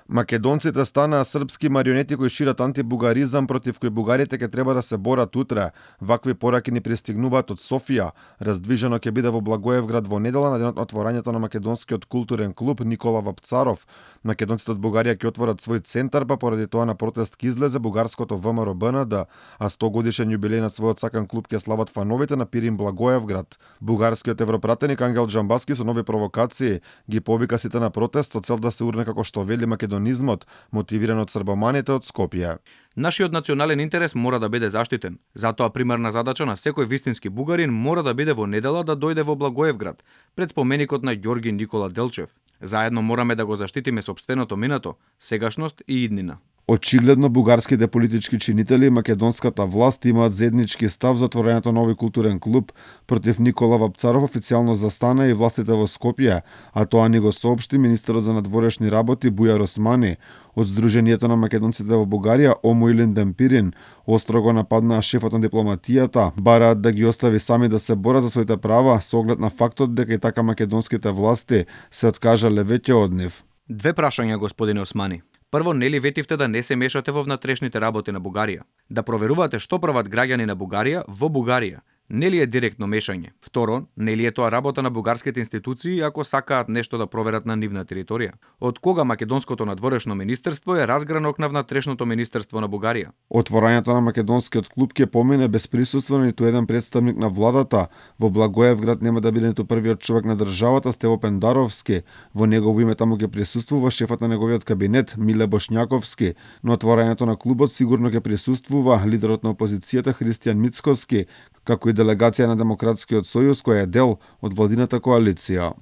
Македонците станаа српски марионети кои шират антибугаризам против кој бугарите ќе треба да се борат утре. Вакви пораки ни пристигнуваат од Софија. Раздвижено ќе биде во Благоевград во недела на денот на отворањето на македонскиот културен клуб Никола Вапцаров. Македонците од Бугарија ќе отворат свој центар, па поради тоа на протест ќе излезе бугарското ВМРО БНД, а 100 годишен јубилеј на својот сакан клуб ќе слават фановите на Пирин Благоевград. Бугарскиот европратеник Ангел Џамбаски со нови провокации ги повика сите на протест со цел да се урне, како што вели, македонизмот, мотивиран од србоманите од Скопје. Нашиот национален интерес мора да биде заштитен. Затоа примерна задача на секој вистински бугарин мора да биде во недела да дојде во Благоевград, пред споменикот на Ѓорги Никола Делчев. Заедно мораме да го заштитиме сопственото минато, сегашност и иднина. Очигледно бугарските политички чинители и македонската власт имаат заеднички став за отворањето на овој културен клуб. Против Никола Вапцаров официјално застана и властите во Скопје, а тоа ни го соопшти министерот за надворешни работи Бујар Османи. Од Сдруженијето на македонците во Бугарија, Ому Илинден Пирин, остро го нападнаа шефот на дипломатијата, бараат да ги остави сами да се борат за своите права, со оглед на фактот дека и така македонските власти се откажале веќе од нив. Две прашања, господине Османи. Прво, нели ветивте да не се мешате во внатрешните работи на Бугарија? Да проверувате што прават граѓани на Бугарија во Бугарија? Нели е директно мешање? Второ, нели е тоа работа на бугарските институции ако сакаат нешто да проверат на нивна територија? Од кога македонското надворешно министерство е разгранок на внатрешното министерство на Бугарија? Отворањето на македонскиот клуб ќе помине без присуство на ниту еден представник на владата. Во Благоевград нема да биде ниту првиот човек на државата Стево Пендаровски. Во негово име таму ќе присуствува шефот на неговиот кабинет Миле Бошњаковски. На отворањето на клубот сигурно ќе присуствува лидерот на опозицијата Христијан Мицкоски, како и делегација на Демократскиот сојуз која е дел од владината коалиција.